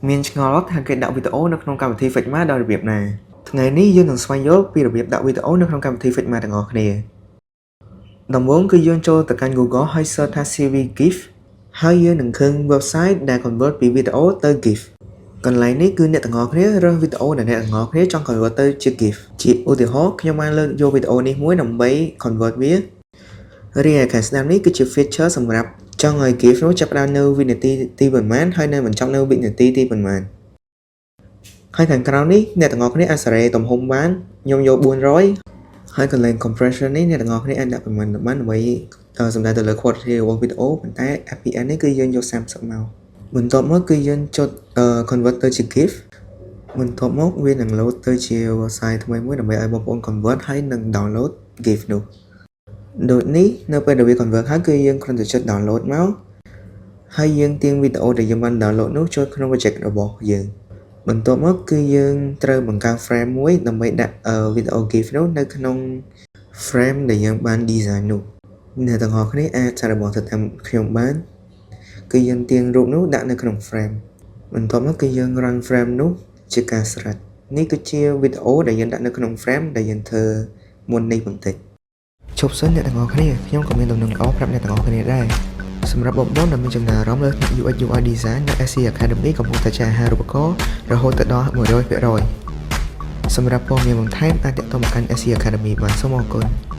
មានឆ្ងល់អត់ថាគេដាក់វីដេអូនៅក្នុងកម្មវិធី Figma ដោយរបៀបណាថ្ងៃនេះយើងនឹងស្វែងយល់ពីរបៀបដាក់វីដេអូនៅក្នុងកម្មវិធី Figma ទាំងអស់គ្នាដំបូងគឺយើងចូលទៅកាន់ Google ហើយ search ថា CV GIF ហើយយើងនឹងឃើញ website ដែល convert ពីវីដេអូទៅ GIF កន្លែងនេះគឺអ្នកទាំងអស់គ្នារើសវីដេអូដែលអ្នកទាំងអស់គ្នាចង់ convert ទៅជា GIF ជាឧទាហរណ៍ខ្ញុំបានលើកយកវីដេអូនេះមួយដើម្បី convert វា។រីឯខាងស្ដាំនេះគឺជា feature សម្រាប់ចង់ឲ្យ GIF នោះចាប់ផ្ដើមនៅវិនាទីទីប៉ុន្មានហើយនៅបញ្ចប់នៅវិនាទីទីប៉ុន្មានហើយខាងក្រោមនេះអ្នកទាំងអស់គ្នាអាចសេរីទំហំបានខ្ញុំយក400ហើយកន្លែង compression នេះអ្នកទាំងអស់គ្នាអាចដាក់ប៉ុន្មានបានដើម្បីសំដៅទៅលើ quality របស់វីដេអូប៉ុន្តែ FPS នេះគឺយើងយក30មកបន្ទាប់មកគឺយើងចុច convert ទៅជា GIF បន្ទាប់មកវានឹង load ទៅជា website ថ្មីមួយដើម្បីឲ្យបងប្អូន convert ហើយនឹង download GIF នោះដូចនេះនៅពេលដែលវា convert ហើយគឺយើងគ្រាន់តែចុច download មកហើយយើងទាញវីដេអូដែលយើងបាន download នោះចូលក្នុង project របស់យើងបន្ទាប់មកគឺយើងត្រូវបង្កើត frame មួយដើម្បីដាក់វីដេអូ GIF នោះនៅក្នុង frame ដែលយើងបាន design នោះអ្នកទាំងអស់គ្នាអាចសាកល្បងទៅតាមខ្ញុំបានគឺយើងទាញរូបនោះដាក់នៅក្នុង frame បន្ទាប់មកគឺយើង run frame នោះជាការស្រេចនេះគឺជាវីដេអូដែលយើងដាក់នៅក្នុង frame ដែលយើងធ្វើមុននេះបន្តិចឈប់សិនអ្នកទាំងអស់គ្នាខ្ញុំក៏មានដំណឹងល្អប្រាប់អ្នកទាំងអស់គ្នាដែរសម្រាប់បងប្អូនដែលមានចំណារអារម្មណ៍លើថ្នាក់ UX UI Design នៅ SC Academy កំពុងតែចែកអាហារូបករណ៍រហូតទៅដល់100%សម្រាប់ព័ត៌មានបន្ថែមអាចទាក់ទងមកកាន់ SC Academy បានសូមអរគុណ។